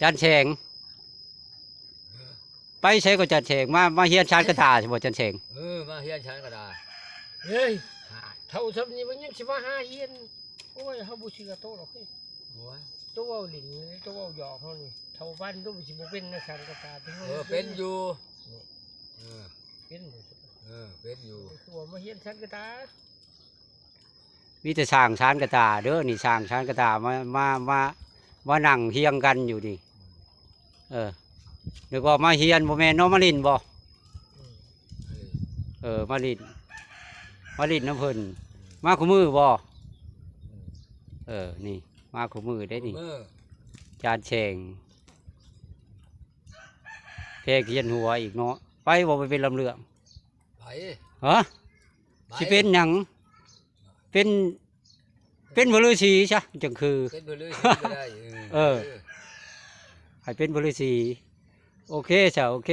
ຈານແສງ ໄປໃສກໍຈານແສງ ມາ ມາຮຽນສານກະຕ່າຊິບໍ່ຈານແສງ? ເອີ ມາຮຽນສານກະຕ່າ. ເຮີ້ຍ ເຖົ້າຊ່ຳນີ້ມັນຍັງຊິມາຫາຮຽນ. ໂອ້ຍ ເຮົາບໍ່ເຊື່ອໂຕດອກເຮີ້ຍ. ໂອ້ຍ ໂຕເວົ້າຫຼິ້ນ ໂຕເວົ້າຫຍອກເຮົານີ້. ເຖົ້າປານໂຕຊິບໍ່ເປັນນັກສານກະຕ່າ. ເອີ ເປັນຢູ່. ເອີ ເປັນຢູ່. ເອີ ເປັນຢູ່. ຄືວ່າມາຮຽນສານກະຕ່າ. ມີແຕ່ຊ່າງສານກະຕ່າເດີ ນີ້ຊ່າງສານກະຕ່າ ມາ ມາ ມາ ມານັ່ງຮຽງກັນຢູ່ນີ້. ເອີ ນຶກວ່າມາຮຽນ ບໍ່ແມ່ນເນາະ ມາຫຼິ້ນບໍ່? ເອີ ມາຫຼິ້ນ ມາຫຼິ້ນນຳເພິ່ນ. ມາຄູ່ມື້ບໍ່? ເອີ ນີ້ ມາຄູ່ມື້ເດ້ນີ້. ຈານແສງ ແພກຮຽນຫົວອີກເນາະ. ໄປບໍ່ ໄປເປັນລຳເລື່ອງ? ໄປ. ຮະ? ໄປ. ຊິເປັນຫຍັງ? ເປັນ ເປັນພໍ່ລືສີຊະ ຈັ່ງຄື. ເປັນພໍ່ລືສີກໍໄດ້. ເອີ ເອີ ໃຫ້ເປັນພໍ່ລືສີ. ໂອເຄຊະ ໂອເຄ.